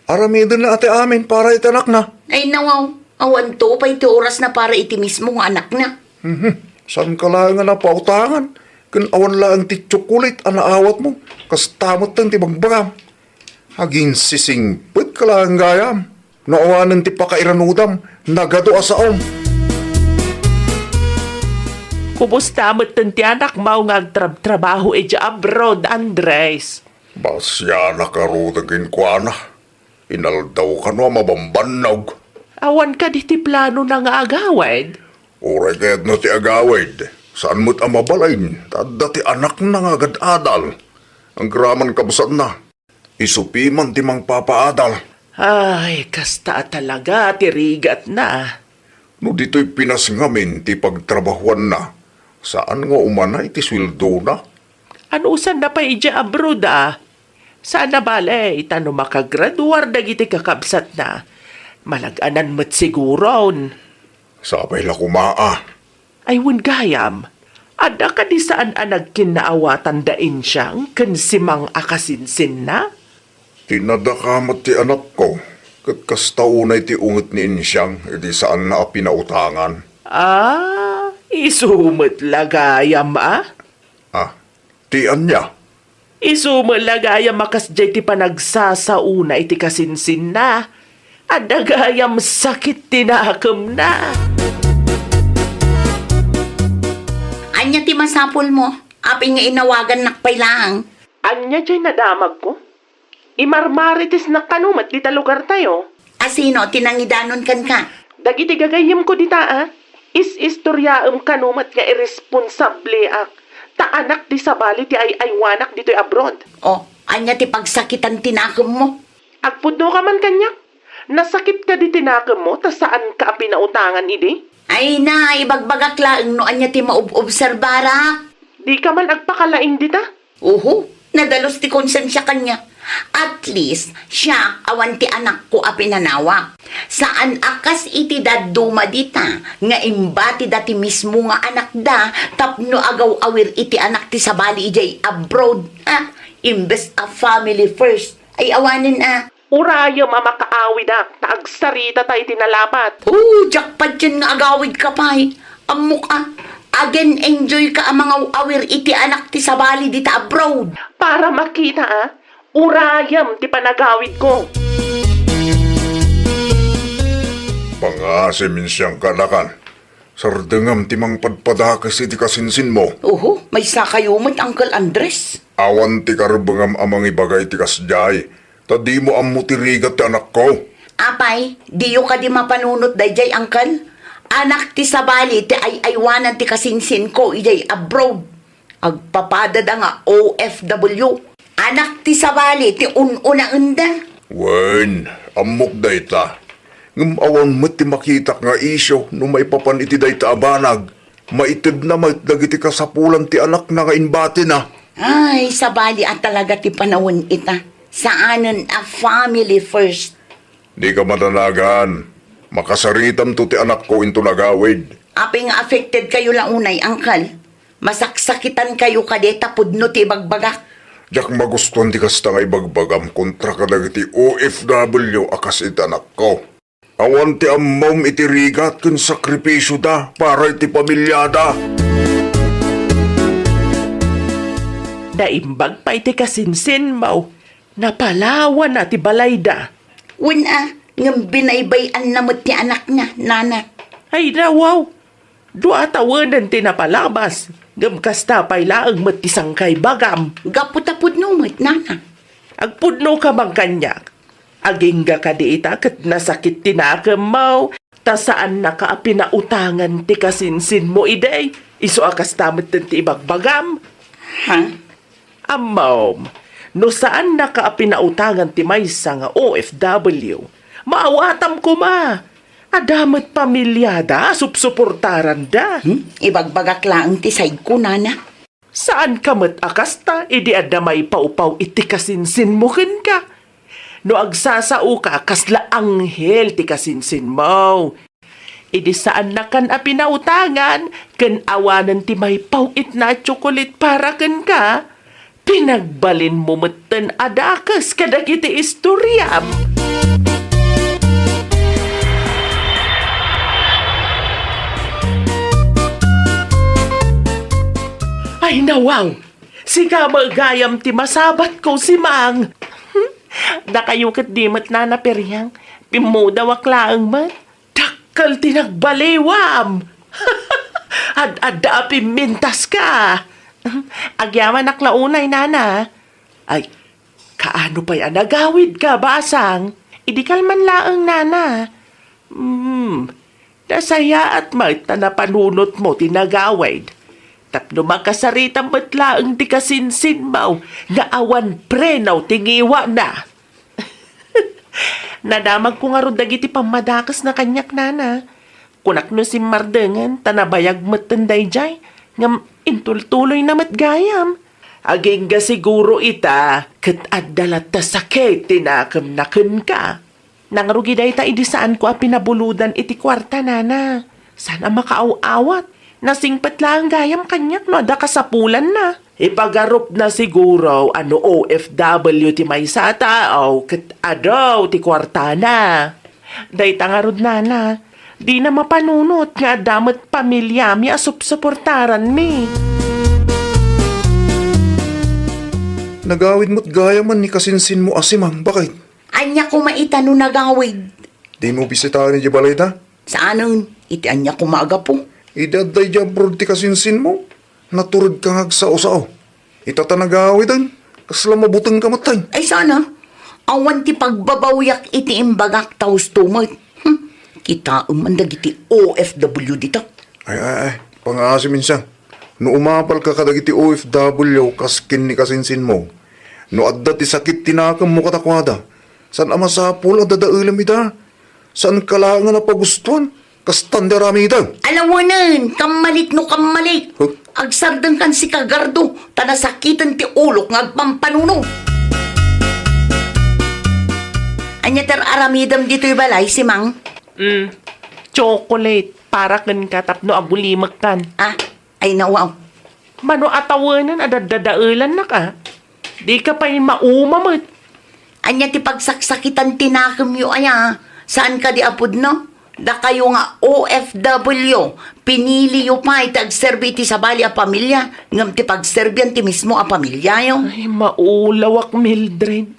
Aramidenna a ti amin para iti anakna. Ay, nawaw, awanto pay ti orasna para iti mismo nga anakna. Mhm. Saanka laeng a napautangan, ken awan laeng ti tsokolit a naawatmo, kasta metten ti bagbagam. Aginsisingpetka laeng gayam, no awanen ti pakairanudam, nagadu a saom. Kumusta metten ti anakmo nga agtrabtrabaho idiay abroad, Andres? Basianak ngaruden kenkuana. Inaldaw kano a mabambannog. Awan kadi ti planona nga agawid? Uray kayatna ti agawid, saan met a mabalin ta adda ti anakna nga agad-adal. Agraman kabsatna, isu piman ti mangpapaadal. Ay, kasta a talaga ti rigatna. No ditoy Pinas ngamin ti pagtrabahuanna, saan nga umanay ti sueldona? Anusanna pay idiay abroad, a? Saan a bale, ta no makagraduar dagiti kakabsatna, malag-anan met siguron. Sapay la koma, a. Ay, wen gayam, adda kadi saan a nagkinnaawatan da Insiang ken Simang a kasinsinna? Ti nadakamat ti anakko, ket kasta unay ti unget ni Insiang idi saanna a pinautangan. Ah, isu met la gayam, a? Ah, ti ania? Isu met la gayam a kasdiay ti panagsasaona iti kasinsinna. Adda gayam sakit ti nakemna. Ania ti masapulmo? Apay nga inawagannak pay laeng? Ania diay nadamagko? Imarmaritisnak kano met dita lugartayo. A sino ti nangidanon kenka? Dagiti gagayyemko dita, a. Is-istoriaem kano met nga irresponsableak, ta anak ti sabali ti ay-aywanak ditoy abroad. O, ania ti pagsakitan ti nakemmo? Agpudnoka man kaniak? Nasakit kadi ti nakemmo ta saanka a pinautangan idi? Ay na, ibagbagak laeng no ania ti maob-obserbarak. Dika man agpakalaing dita? Uhu, nadalus ti konsensia kaniak. At least, siak awan ti anakko a pinanawak. Saan a kas iti dadduma dita nga imbatida ti mismo nga anakda tapno agaw-awir iti anak ti sabali idiay abroad. Ha? Imbes a family first. Ay awanen a. Urayem a makaawidak ta agsarita tay ti nalapat. Oh, diak patien nga agawidka pay. Ammok a, agen-enjoyka a mangaw-awir iti anak ti sabali dita abroad. Para makita a, urayem ti panagawidko. Pangasim, Insiang, kanakan. Sardengam ti mangpadpadakes iti kasinsinmo. Oho, maysakayo met, Uncle Andres. Awan ti karbengam a mangibaga iti kasdiay, ta dimo ammo ti rigat ti anakko. Apay, diyo kadi mapanunot daydiay, Uncle? Anak ti sabali ti ay-aywanan ti kasinsinko idiay abroad. Agpapadada nga O F W. Anak ti sabali ti un-unaenda. Wen, ammok dayta. Ngem awan met ti makitak nga isyu no maipapan iti dayta a banag. Maitedna met dagiti kasapulan ti anakna nga imbatina. Ay, sabali a talaga ti panawen ita. Saanen a family first. Dika madanagan. Makasaritamto ti anakko inton agawid. Apay nga affected kayo la unay, Uncle? Masaksakitan kayo kadi ta pudno ti ibagbagak? Diak magustuan ti kasta nga ibagbagam kontra kadagiti O F W a kas iti anakko. Awan ti ammom iti rigat ken sakripisioda para iti pamiliada. Naimbag pay ti kasinsinmo. Napalawana ti balayda. Wen a, ngem binaybay-anna met ti anakna, nana. Ay, nawaw. Dua tawenen ti napalabas, ngem kasta pay laeng met ti sangkaibagam. Gapu ta pudno met, nana. Agpudnoka man kaniak. Agingga kadi ita ket nasakit ti nakemmo, ta saannaka a pinautangan ti kasinsinmo idi, isu a kasta metten ti ibagbagam. Ha? Ammom, no saannaka a pinautangan ti maysa nga O F W, maawatam koma. Adda met pamiliada a supsuportaranda. Hmm? Ibagbagak laeng ti saidko, nana. Saanka met a kasta idi adda maipawpaw iti kasinsinmo kenka. No agsasaoka, kasla anghel ti kasinsinmo. Idi saannakan a pinautangan ken awanen ti maipawitna a tsokolit para kenka, pinagbalinmo metten a dakes kadagiti istoriam. Ay, nawaw! Sika met gayam ti masabatko, Simang. Dakayo ket di met, Nana Periang. Pimmudawak laeng met. Dakkel ti nagbaliwam! Ad-adda a pimmintaska! Agyamanak la unay, nana. Ay, kaano pay a nagawidka, basang? Idi kalman laeng, nana. Hmm, nasayaat met ta napanunotmo ti nagawid. Tapno makasarita met laeng ti kasinsinmo nga awan preno ti ngiwana. Nadamagko ngarud dagiti pammadakesna kaniak, nana. Kunak no simmardengen ta nabayag metten daydiay, ngem intultuloyna met gayam. Agingga siguro ita ket adda latta sakit ti nakemna kenka. Nangrugi dayta idi saanko a pinabulodan iti kuarta, nana. Saan a makaaw-awat. Nasingpet laeng gayam kaniak no adda kasapulanna. Ipagarupna siguro a no O F W ti maysa a tao ket adu ti kuartana. Dayta ngarud, nana, dina mapanunot nga adda met pamiliami a supsuportaranmi. Nagawid met gayam ni kasinsinmo a Simang, baket. Ania koma ita no nagawid? Dimo bisitaen idiay balayda? Saanen, iti ania koma a gapu? Idi adda idiay abroad ti kasinsinmo, naturedka nga agsao-sao. Ita ta nagawiden, kasla mabutengka met, tay. Ay, saan a. Awan ti pagbabawyak iti imbagak ta husto met. Hmm, kitaem man dagiti O F W dita. Ay, ay, ay, pangaasim insan. No umapalka kadagiti O F W kas ken ni kasinsinmo, no adda ti sakit ti nakemmo kadakuada, saan a masapul a dadaelem ida. Saanka laeng a napagustuan, kastan ti aramidem. Alawenen, kammalik no kammalik. Huh? Agsardengkan sika, Gardo, ta nasakiten ti ulok nga agpampanunot. Ania ti ar-aramidem ditoy balay, Simang? Mm, chocolate para kenka tapno agulimekkan. Ah, ay, nawaw. Mano a tawenen a daddadaelannaka? Dika pay mauma met. Ania ti pagsaksakitan ti nakemyo aya? Saan kadi a pudno? Dakayo nga O F W, piniliyo pay ti agserbi iti sabali a pamilia, ngem ti pagserbian ti mismo a pamiliayo. Ay, maulawak, Mildred.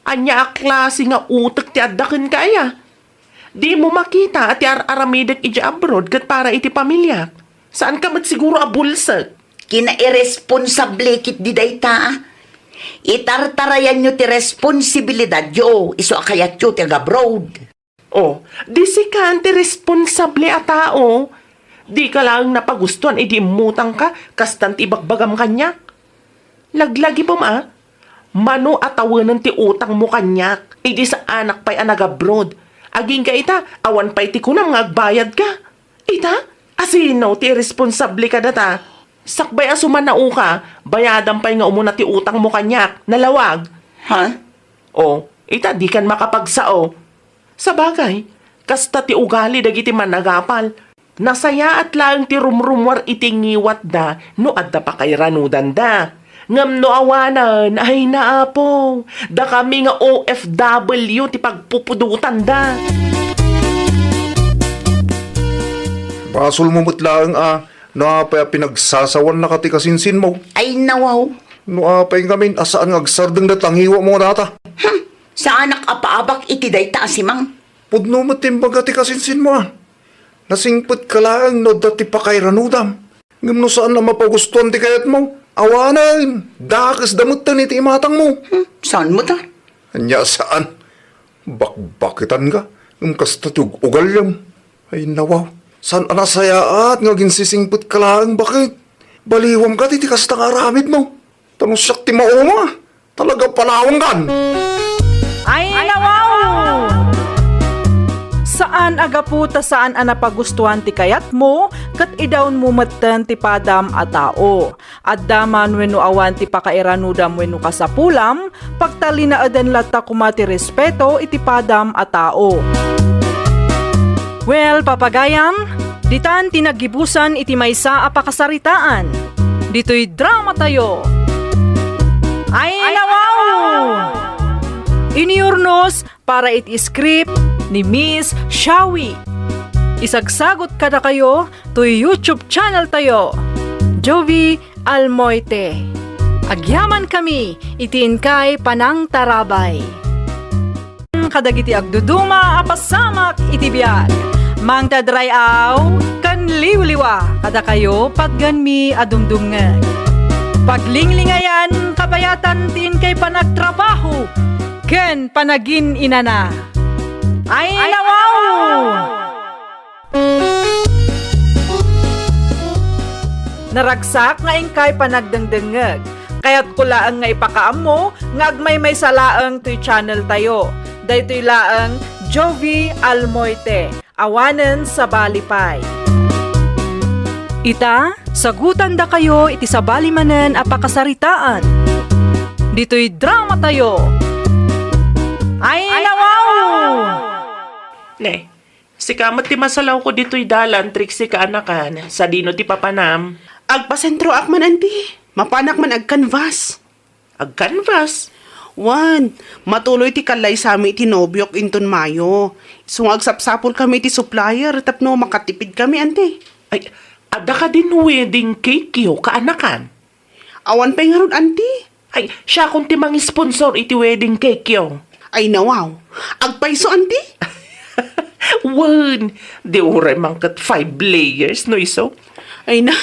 Ania a klase nga utek ti adda kenka aya? Dimo makita a ti ar-aramidek idiay abroad ket para iti pamiliak. Saanka met siguro a bulsek. Kinairesponsable ketdi dayta, a. Itartarayanyo ti responsibilidadyo isu a kayatyo ti agabroad. Oh, di sika ti responsable a tao. Dika laeng napagustuan idi immutangka, kastan ti ibagbagam kaniak. Laglagipem a, mano a tawenen ti utangmo kaniak, idi saanak pay a nagabroad. Agingga ita, awan pay ti kunam nga agbayadka. Ita, asino ti iresponsable kadata? Sakbay a sumanaoka, bayadam pay nga umuna ti utangmo kaniak, nalawag. Ha? O, ita, dikan makapagsao. Sabagay, kasta ti ugali dagiti managapal. Nasayaat laeng ti rumrumuar iti ngiwatda no adda pakairanudanda. Ngem no awanen, ay naapo, dakami nga O F W ti pagpupudotanda. Basolmo met laeng a no apay a pinagsasawannaka ti kasinsinmo. Ay, nawaw. No apay ngamin a saan nga agsardeng dayta a ngiwatmo nga data. Hmm, saanak a paabak iti dayta a simang. Pudno met ti imbaga ti kasinsinmo a. Nasingpetka laeng no adda ti pakairanudam. Ngem no saan a mapagustuan ti kayatmo, awanen, dakesda metten iti imatangmo. Hmm, saan met a? Ania saan? Bakbakitanka, ngem kasta ti ug-ugalyam. Ay, nawaw, saan a nasayaat nga aginsisingpetka laeng baket? Baliwam kadi ti kasta nga aramidmo. Ta no siak ti mauma, talaga palawangan. Ay, nawaw! Saan a gapu ta saan a napagustuan ti kayatmo, ket idawnmo metten ti padam a tao. Adda man wenno awan ti pakairanudam wenno kasapulam, pagtalinaeden latta koma ti respeto iti padam a tao. Well, papagayam, ditan ti naggibusan iti maysa a pakasaritaan. Ditoy dramatayo. Ay, nawaw! Iniyurnos para iti script ni Miss Shawi. Isagsagot kadakayo toy YouTube channel tayo, Jovi Almoite. Agyamankami iti inkay panangtarabay. Kadagiti agduduma a pasamak iti biag, mangted ray-aw ken liwliwa kadakayo patgenmi a dumdumngeg. Paglinglingayan kabayatan ti inkay panagtrabaho ken panagin-inana. Ay, nawaw! Naragsak nga inkay panagdengdengngeg. Kayatko laeng nga ipakaammo nga agmaymaysa laeng toy channel tayo. Daytoy laeng Jovi Almoite. Awanen sabali pay. Ita, sagutandakayo iti sabali manen a pakasaritaan. Ditoy dramatayo. Ay, nawaw! Ne, sika met ti masalawko ditoy dalan, Trixie kaanakan, sadino ti papanam? Agpasentroak man, anti. Mapanak man agkanvas. Agkanvas? Wen, matuloy ti kallaysami iti nobiok inton Mayo. Isu nga agsapsapulkami iti supplier tapno makatipidkami, anti. Ay, adda kadin wedding cake yo, kaanakan? Awan pay ngarud, anti. Ay, siakon ti mangisponsor iti wedding cake yo. Ay, nawaw. Agpayso, anti? Wen, di uray man ket five layers, no isu? Ay na,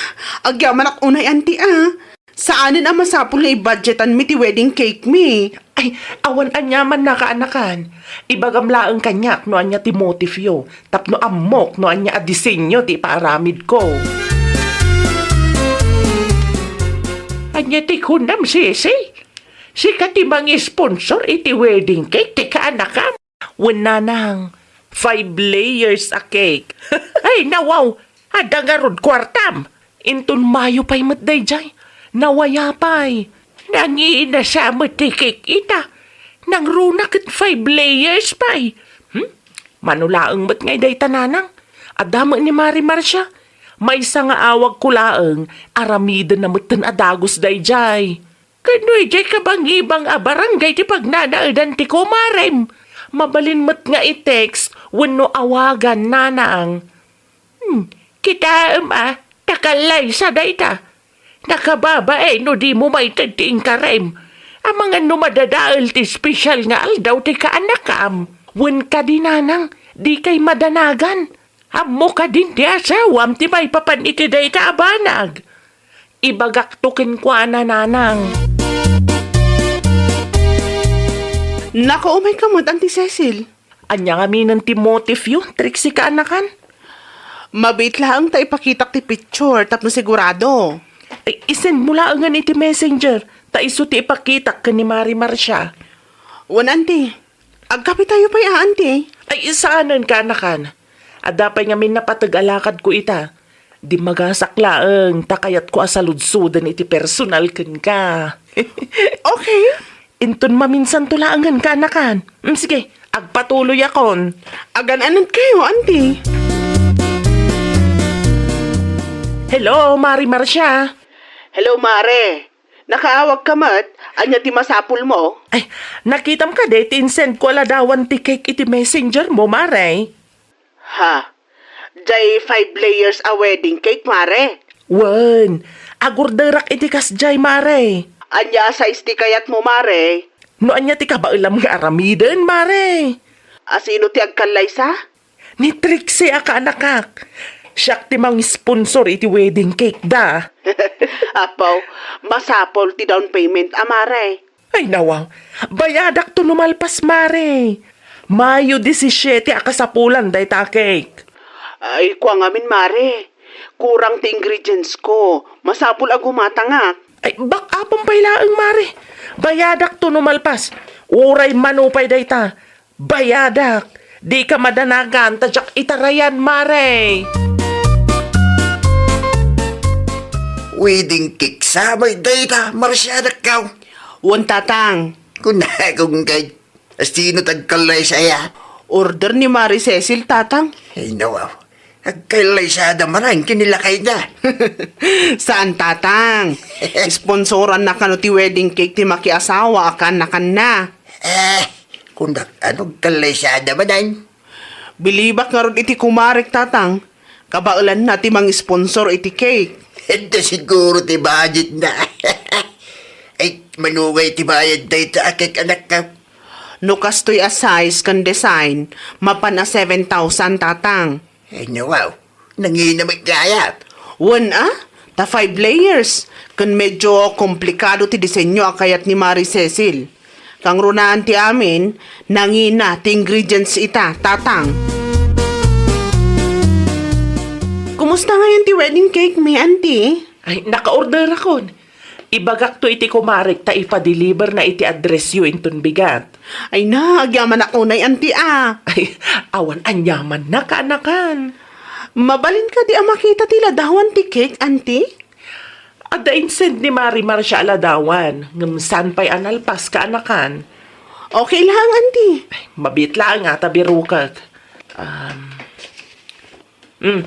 agyamanak unay, anti, a. Saanen a masapul nga i-budgetanmi ti wedding cake mi. Ay, awan aniamanna, kaanakan. Ibagam laeng kaniak no ania ti motifyo, tapno ammok no ania a disenyo ti ipaaramidko. Ania ti kunam, Sisi? Sika ti mangisponsor iti wedding cake ti kaanakam? Wen, nanang, five layers a cake. Ay, nawaw, adda ngarud kuartam. Inton Mayo pay met daydiay. Nawaya pay. Nanginasa met ti cake ita. Nangruna ket five layers pay. Hmm? Mano laeng met ngay dayta, nanang? Adda met ni Mari Marcia. Maysa nga awagko laeng, aramidenna metten a dagus daydiay. Ket no idiay kabangibang a barangay ti pagnanaedan ti kumarem, mabalin met nga i-text wenno awagan, nanang. Hmm, kitaem a, ta kallaysa dayta. Nakababain no dimo maited ti inkarem. Amangan no madadael ti espesyal nga aldaw ti kaanakam. Wen kadi, nanang, Dikay madanagan. Ammok kadin ti asawam ti maipapan iti dayta a banag. Ibagakto kenkuana, nanang. Nako, umayka met, Auntie Cecil. Ania ngaminen ti motifyo, Trixie, kaanakan? Mabiit laeng ta ipakitak ti picture tapno sigurado. Ay, isend mo laengen iti messenger, ta isu ti ipakitak ken ni Mari Marcia. Wen, Auntie. Agkapitayo pay a, Auntie? Ay, saanen, kaanakan. Adda pay ngamin napateg a lakadko ita. Dimmagasak laeng, ta kayatko a saludsoden iti personal kenka. Okay. Inton maminsanto laengen, kaanakan. Mm, sige, agpatuloyakon. Agan-anetkayo, Auntie. Hello, Mari Marcia. Hello, Mare. Nakaawagka met, ania ti masapulmo? Ay, nakitam kadi ti insendko a ladawan ti cake iti messenger mo, Mare? Ha? Jay five layers a wedding cake, Mare? Wen, agorderak iti kasjay, Mare. Ania a size ti kayatmo, Mare? No ania ti kabaelam nga aramiden, Mare? A sino ti agkallaysa? Ni Trixie a kaanakak. Siak ti mangisponsor iti wedding cake da. Apo, masapul ti down payment a, Mare. Ay, nawaw. Bayadakto no malpas, Mare. Mayo disisiete a kasapulan dayta a cake. Ay, kua ngamin, Mare. Kurang ti ingredients ko. Masapul a gumatangak. Ay, bak-apam pay laeng, Mare. Bayadakto no malpas. Uray mano pay dayta. Bayadak, dika madanagan ta diak itarayan, Mare. Wedding cake sa may dayta, Marcia, dakkaw. Wen, Tatang. Kunakon kay, asino ti agkallaysa aya? Order ni Mari Cecil, Tatang. Ay, nawaw. Agkallaysada manen ken ni lakayda. Saan, Tatang. Sponsoranna kano ti wedding cake ti makiasawa a kaanakanna. Eh, kundak, ano, agkallaysada manen? Bilibak ngarud iti kumarek, Tatang. Kabaelanna ti mangisponsor iti cake. Ito siguro ti budget na. Ay, mano ngay ti bayad dayta a cake, anakko? No kastoy a size ken design, mapan a seven thousand, Tatang. Ay, nawaw. Nangina met gayam. Wen a, ta five layers, ken medyo komplikado ti disenyo a kayat ni Mari Cecil. Kangrunaan ti amin, nangina ti ingredients ita, Tatang. Kumusta ngayon ti wedding cake mi, Auntie? Ay, naka-orderakon. Ibagakto iti kumarek ta ipa-deliver na iti address yo inton bigat. Ay na, agyamanak unay, Auntie, a. Ay, awan aniamanna, kaanakan. Mabalin kadi a makita ti ladawan ti cake, Auntie? Adda insend ni Mari Marcia a ladawan, ngem saan pay a nalpas, kaanakan. Okay laeng, Auntie. Ay, mabiit laeng a ta birukek. Um, Hmm.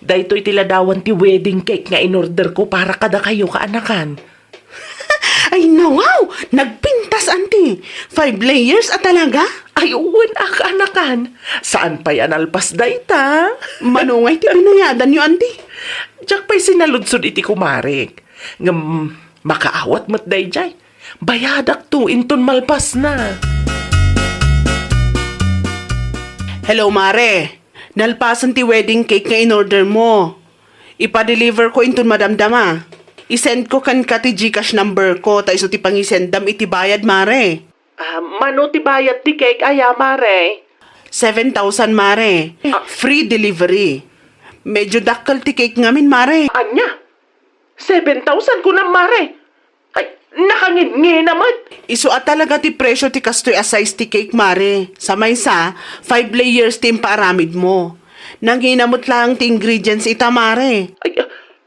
Daytoy ti ladawan ti wedding cake nga inorder ko para kadakayo, kaanakan. Ay, nawaw! Nagpintas, Auntie! Five layers a talaga? Ay, wen a, kaanakan. Saan pay a nalpas dayta? Mano ngay ti binayadanyo, Auntie? Diak pay sinaludsod iti kumarek. Ngem, makaawat met daydiay. Bayadakto inton malpasna. Hello, Mare. Nalpasen ti wedding cake nga in-order mo. Ipa-deliver ko inton madamdama. I-send ko kenka ti GCash number ko, ta isu ti pangisendam iti bayad, Mare. Ah, mano ti bayad ti cake aya, Mare? Seven thousand, Mare. Ah. Free delivery. Medyo dakkel ti cake ngamin, Mare. Ania? Seven thousand kunam, Mare? Ay, nakangingina met. Isu a talaga ti presyo ti kastoy a size ti cake, Mare. Sa maysa, five layers ti impaaramid mo. Nangina met laeng ti ingredients ita, Mare. Ay,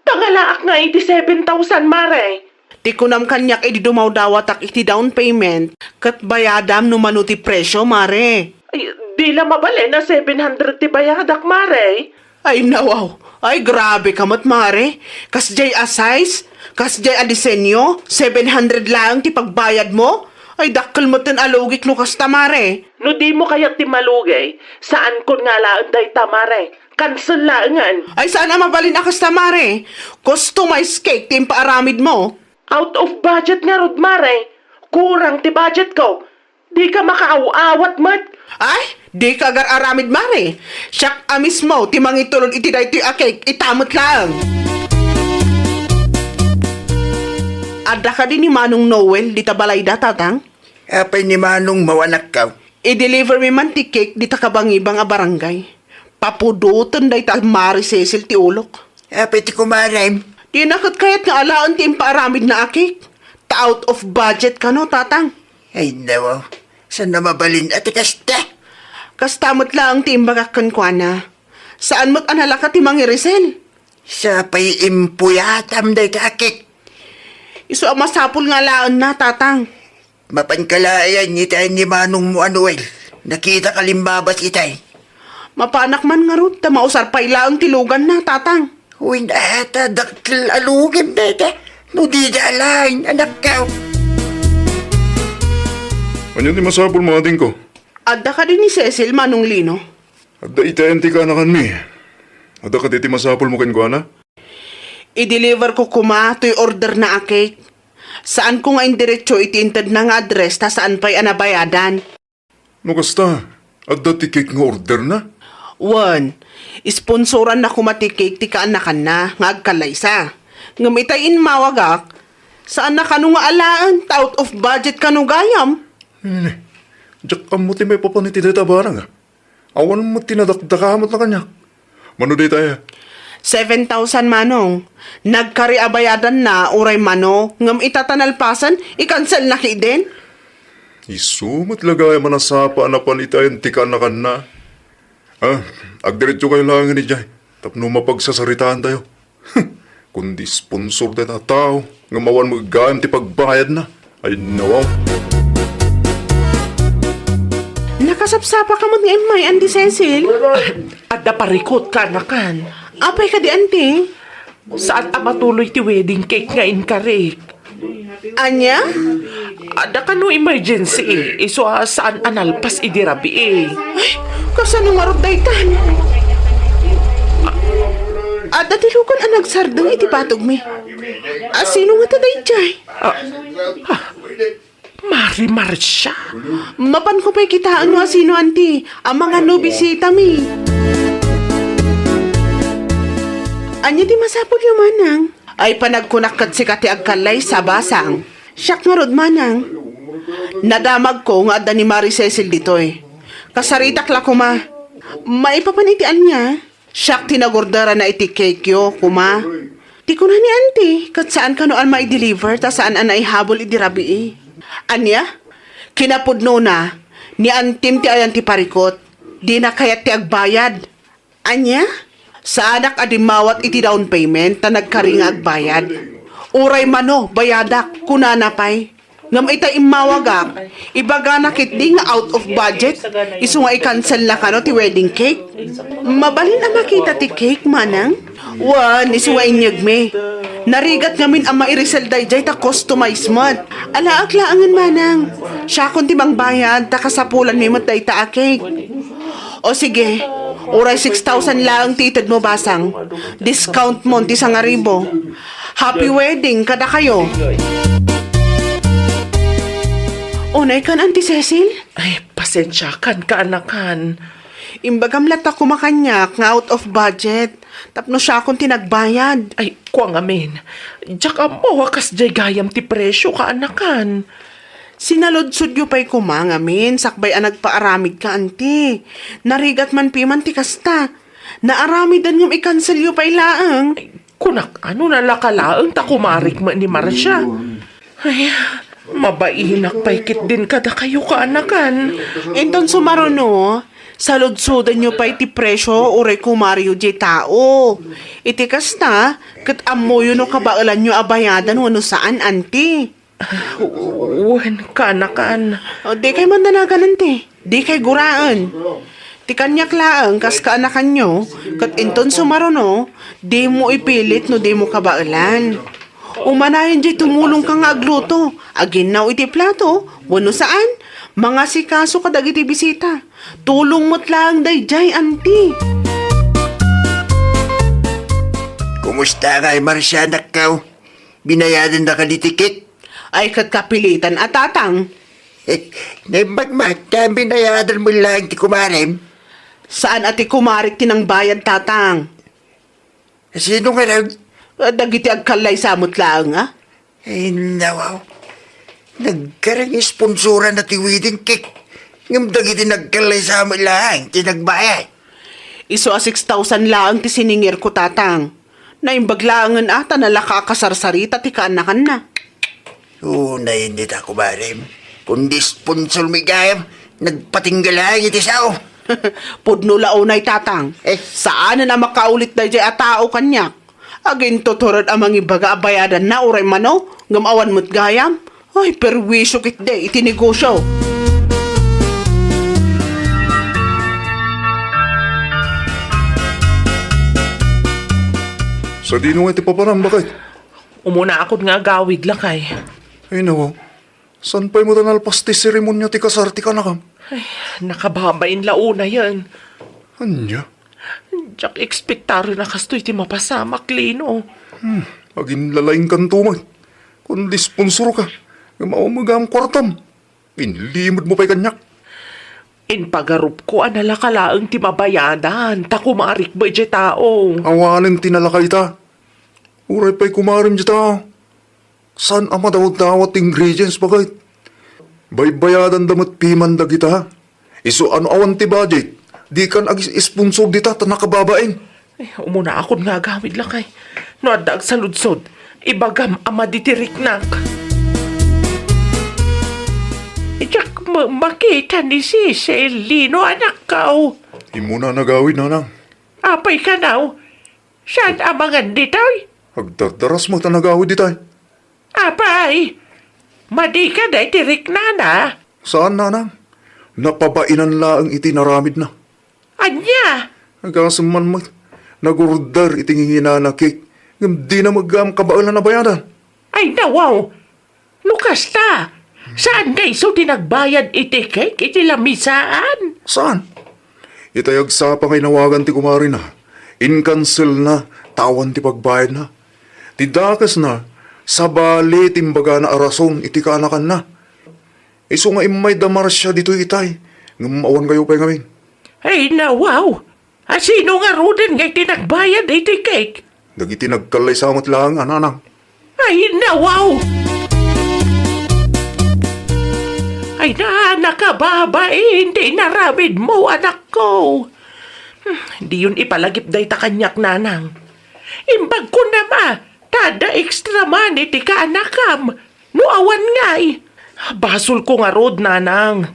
tangalaak nga iti seven thousand, Mare. Ti kunam kaniak idi dumawdawatak iti down payment, ket bayadam no mano ti presyo, Mare. Ay, di la mabalin a seven hundred ti bayadak, Mare. Ay, nawaw. Ay, grabe ka met, Mare. Kasdiay a size, kasdiay a disenyo, seven hundred laeng ti pagbayad mo? Ay, dakkel metten a lugik no kasta, Mare. No di mo kayat ti malugi, saankon nga alaen dayta, Mare. Cancel laengen. Ay, saan a mabalin a kasta, Mare. Customized cake ti impaaramid mo. Out of budget ngarud, Mare. Kurang ti budget ko. Dika makaaw-awat met. Ay, dika agar-aramid, Mare. Siak a mismo ti mangitulod iti daytoy a cake, ita met laeng. Adda kadi ni Manong Noel dita balayda, Tatang? Apay ni Manongmo, anakko? I-deliver mi man ti cake dita kabangibang a barangay. Papudoten dayta Mare Cecil ti ulok. Apay ti kumarem? Dina ket kayat nga alaen ti impaaramidna a cake. Ta out of budget kano, Tatang. Ay, nawaw. Saan a mabalin a ti kasta? Kasta met laeng ti imbagak kenkuana. Saan met a nalaka ti mangirisel. Sa pay impuyatam dayta a cake. Isu a masapul nga alaenna, Tatang. Mapanka laeng iti ni Manongmo a Noel. Nakitaka limmabas itay. Mapanak man ngarud ta mausar pay laeng ti luganna, Tatang. Uy, nata, dakkel a lugim dayta. No dida alaen, anakko. Ania ti masapulmo, adingko? Adda kadi ni Cecil, Manong Lino? Adda itayen ti kaanakanmi. Adda kadi ti masapulmo kenkuana? I-deliver ko koma toy orderna a cake. Saanko nga indiretso iti intedna nga address ta saan pay a nabayadan. No kasta, adda ti cake nga orderna? Wen, sponsoranna koma ti cake ti kaanakanna nga agkallaysa. Ngem itay immawagak, saanna kano nga alaen ta out of budget kano gayam. Nini, diak ammo ti maipapan iti dayta a barang, a. Awan met ti nadakdakamat na kaniak. Mano daytay? Seven thousand, Manong. Nagkari a bayadanna uray mano, ngem ita ta nalpasen, ikanselna ketdin. Isu met la gayam a nasapa a napan itayen ti kaanakanna. Ah, agdiretso kayo laengen idiay tapno mapagsasaritaantayo. Kundi sponsor dayta a tao nga awan met gayam ti pagbayadna. Ay, nawaw. Nakasapsapaka met nga immay, Auntie Cecil? Adda parikut, kaanakan. Apay kadi, Auntie? Saan a matuloy ti wedding cake nga inkarik. Ania? Adda kano emergency, isu a saan a nalpas idi rabii. Ay, kasano ngarud daytan? Adda ti lugan a nagsardeng iti batogmi. A, sino ngata daydiay? Ah, ah, Mari Marcia. Mapanko pay kitaen no a sino, Auntie, a mangano bisitami. Ania ti masapulyo, Manang? Ay, panagkunak ket sika ti agkallaysa, Basang. Siak ngarud, Manang. Nadamagko nga adda ni Mari Cecil ditoy. Kasaritak la koma. Maipapan iti ania? Siak ti nagorderana iti cake-yo, koma. Ti kuna ni Auntie, ket saan kano a mai-deliver ta saan a naihabol idi rabii. Ania? Kinapudnona, ni Auntie-m ti ayan ti parikut. Dina kayat ti agbayad. Ania? Saanak a dimmawat iti down payment ta nagkari nga agbayad. Uray mano, bayadak, kunana pay. Ngem ita immawagak, ibagana ketdi nga out of budget, isu nga i-cancel na kano ti wedding cake. Mabalin a makita ti cake, Manang? Wen, isu nga inyegmi. Narigat ngamin a mairisel daydiay ta customize met. Alaek laengen, Manang. Siakon ti mangbayad, ta kasapulanmi met dayta a cake. O sige, uray six thousand laeng ti itedmo, Basang. Discount mon ti sangaribu. Happy wedding kadakayo. Unay kan, Auntie Cecil? Ay, pasensiakan, kaanakan. Imbagam latta koma kaniak nga out of budget. Tapno siakon ti nagbayad. Ay, kua ngamin. Diak ammo a kasdiay gayam ti presio, kaanakan. Sinaludsodyo pay koma ngamin sakbay a nagpaaramidka, Auntie. Narigat man piman ti kasta. Naaramiden ngem i-cancelyo pay laeng. Ay, kunak, ano, nalaka laeng ta kumarik met ni Marcia. Ay, mabainak pay ketdin kadakayo, kaanakan. Inton sumaruno, saludsodenyo pay ti presio uray kumariyo diay tao. Iti kasta, ket ammoyo no kabaelanyo a bayadan wenno saan, Auntie. Wen, kaanakan. O, dikay mandanagan, Auntie. Dikay guraen. Ti kaniak laeng kas kaanakanyo, ket inton sumaruno, dimo ipilit no dimo kabaelan. Umanayon diay tumulongka nga agluto, aginnaw iti plato, wenno saan, mangasikaso kadagiti bisita. Tulong met laeng daydiay, Auntie. Kumusta ngay, Marcia, anakko? Binayadan na kadi ti cake? Ay, ket kapilitan a, Tatang. Naimbag man, ta binayadan mo lang ti kumarem. Saan a ti kumarik ti nangbayad, Tatang? Sino nga raw? Ah, dagiti agkallaysa met laeng, a? Ay, nawaw. Nagkareng sponsoran na ti wedding cake. Ngem dagiti nagkallaysa met laeng ti nagbayad. Isu a six thousand laeng ti siningirko, Tatang. Naimbag laengen a ta nalaka a kasarsarita ti kaanakanna. Unay dita, kumarem. Kundi sponsor mi gayam, nagpatingga laeng iti sao. Pudno la unay, Tatang. Eh? Saanen a makaulit daydiay a tao kaniak. Agintutured a mangibaga a bayadanna uray mano, ngem awan met gayam. Ay, perwisyo ketdi iti negosyo. Sadino nga iti papanam, baket? Umunaakon nga agawid, lakay. Ay, nawaw. Saan pay met a nalpas ti seremonia ti kasar ti kaanakam? Ay, nakababain la unayen. Ania? Diak ekspektaren a kastoy ti mapasamak, Lino. Hmm, aginlalaingkanto met. Kundi sponsorka, ngem awan met gayam kuartam. Inlimedmo pay kaniak. Impagarupko a nalaka laeng ti mabayadan, ta kumarik met diay tao. Awanen ti nalaka ita. Uray pay kumarem diay tao. Saan a madawdawat ti ingredients, baket? Baybayadanda met piman dagita. Isu a no awan ti budget, dikan ag-sponsor dita ta nakababain. Ay, umunaakon nga agawid, lakay. No adda agsaludsod, ibagam a madi ti riknak. Diak ma-, makita ni Cecil, Lino, anakko. Immuna a nagawid, nanang. Apay kano? Saan a mangan ditoy? Agdardaras met a nagawid ditay. Apay, madi kadi ti riknana? Saan, nanang. Napabainan laeng iti inaramidna. Ania? Agasem man met, nagorder iti nginginana cake, ngem dina met gayam kabaelan a bayadan. Ay, nawaw! No kasta, saan nga isu ti nagbayad iti cake iti lamisaan? Saan? Itay agsapa nga inawagan ti kumarina, inkanselna ta awan ti pagbayadna. Ti dakesna, sabali ti imbagana a rason iti kaanakanna. Isu nga immay da Marcia ditoy itay, ngem awan kayo pay ngamin. Ay, nawaw! A, sino ngaruden nga iti nagbayad iti cake? Dagiti nagkallaysa met laeng a nanang. Ay, nawaw! Ay na, nakababain ti inaramidmo, anakko. Hmm, diyon ipalagip dayta kaniak, nanang. Imbag kunam a, ta adda extra money ti kaanakam. No awan ngay, basolko ngarud, nanang.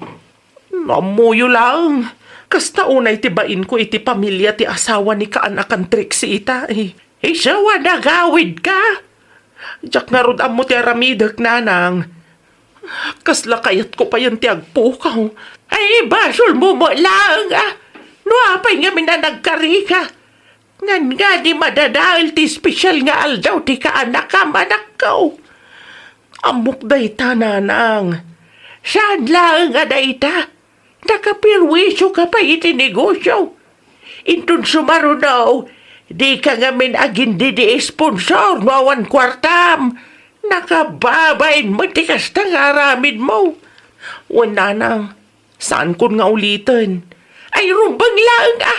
No ammoyo laeng, kasta unay ti bainko iti pamilia ti asawa ni kaanakan Trixie itay. Isu a nagawidka? Diak ngarud ammo ti aramidek, nanang. Kasla kayatko payen ti agpukaw. Ay, basolmo met laeng, a. No apay ngamin a nagkarika? Ngan ngani madadael ti espesial nga aldaw ti kaanakam, anakko. Ammok dayta, nanang. Saan laeng a dayta? Nakaperwisioka pay iti negosio. Inton sumaruno, dika ngamin agindidi-sponsor no awan kuartam. Nakababain met ti kasta nga aramidmo. Wen, nanang, saankon nga uliten. Ay, rumbeng laeng, a.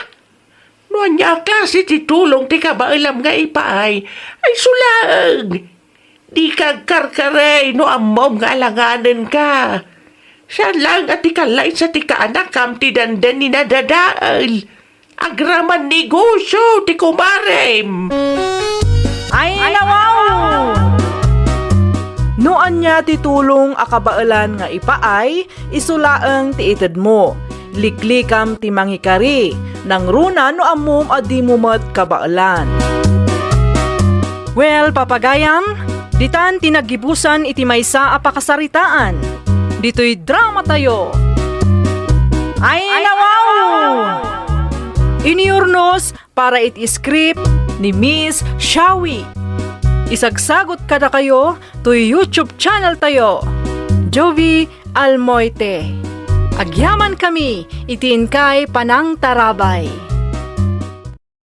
No ania a klase ti tulong ti kabaelam nga ipaay, ay isu laeng. Dika agkarkarey no ammom nga alanganenka. Saan laeng a ti kallaysa ti kaanakam ti dandani nadadael. Agraman negosio ti kumarem. Ay, nawaw! No ania ti tulong a kabaelan nga ipaay, isu laeng ti itedmo. Liklikam ti mangikari, nangruna no ammom a dimo met kabaelan. Well, papagayam, ditan ti naggibusan iti maysa a pakasaritaan. Ditoy dramatayo. Ay, nawaw! Iniurnos para iti script ni Miss Shawi. Isagsagut kadakayo toy YouTube channel tayo, Jovi Almoite. Agyamankami iti inkay panangtarabay.